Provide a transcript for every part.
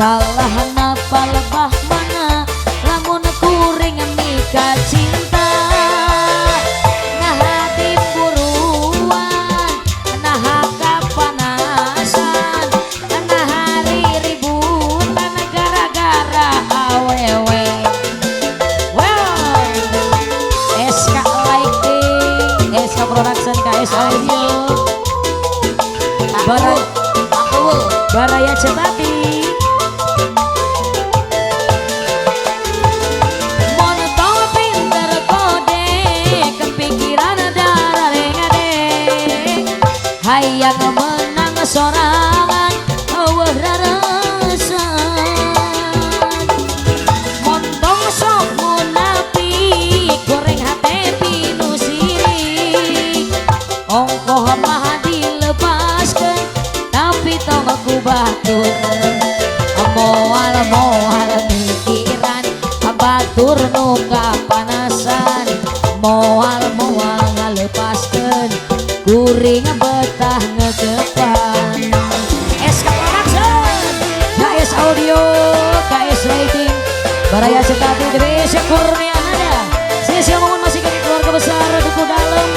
Salah napa lebah mana lamun kuring mika cinta. Nah hati buruan, nah kapanasan, nah hari ributan gara-gara awewe. Well, SK Lighting, SK Production, KS Audio, Baraya Cetati. Montong pinter kode, kepikiran darah rengade. Hayang menang sorangan, eueuh rarasan. Montong sok munafik, goreng hate pinu sirik. Ongkoh mah dilepaskeun, tapi tong ku batur. Moal moal mikiran batur nu kapanasan. Moal moal ngalepaskeun kuring betah ngegepan. SK Production, KS Audio, KS Lighting, Baraya Cetati, DBS Kurniananda. Sisi ngomong masih kami keluarga besar Duku Dalem,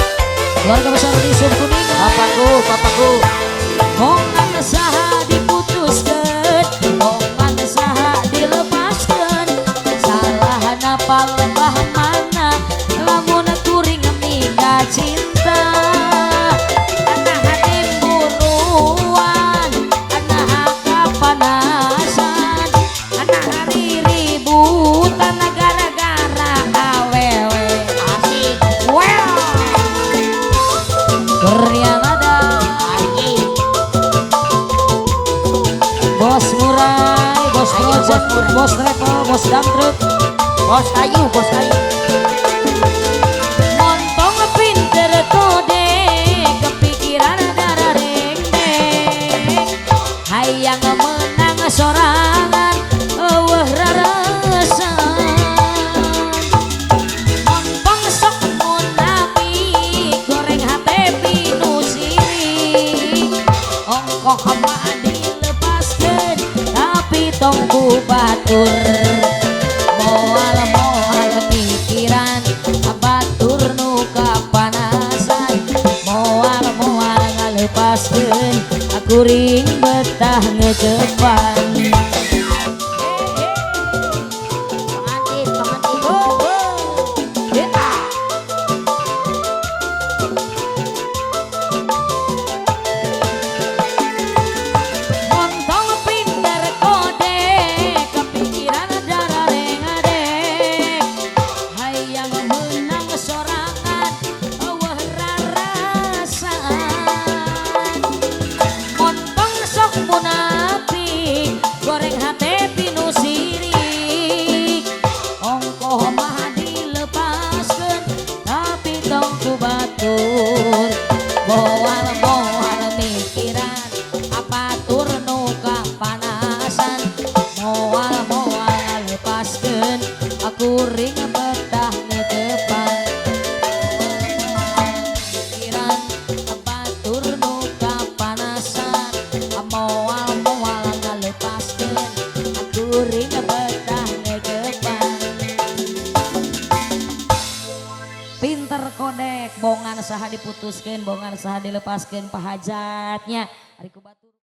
keluarga besar di Sub Kuningan. Papaku, papaku. Bongan saha diputuskeun, bongan saha dilepaskeun. Salah napa lebah mana lamun kuring mika cinta. Nah hati buruan, nah kapanasan, nah hari ributan gara-gara awewe. Asik. Well, Kurnianada. Asik. Bos Murai, Bos Ayo, Project, Bos Murai. Bos Travel, Bos Dump Truck. Bos kayu, bos kayu. Montong pinter kode, kepikiran darah dengdeng. Hayang menang sorangan, eueuh rarasan. Montong sok munafik, goreng hate pinu sirik. Ongkoh mah dilepaskeun, tapi tong ku batur. Moal moal mikiran batur nu kapanasan. Moal moal ngalepaskeun kuring betah ngegepan. Pengantin, pengantin. Oh, oh. Ya. Montong pinter kode, kepikiran darah rengade. Hayang menang sorangan, eueuh rarasan. Montong sok munafik, goreng hate pinu sirik. Ongkoh mah dilepaskeun, tapi tong ku batur. Moal moal mikiran batur nu kapanasan. Moal moal ngalepaskeun kuring betah ngegepan. Mikiran batur nu kapanasan. Moal moal ngalepaskeun kuring betah ngegepan. Pinter kodek, bongan saha diputuskeun, bongan saha dilepaskeun pahajatnya. Ari ku batur.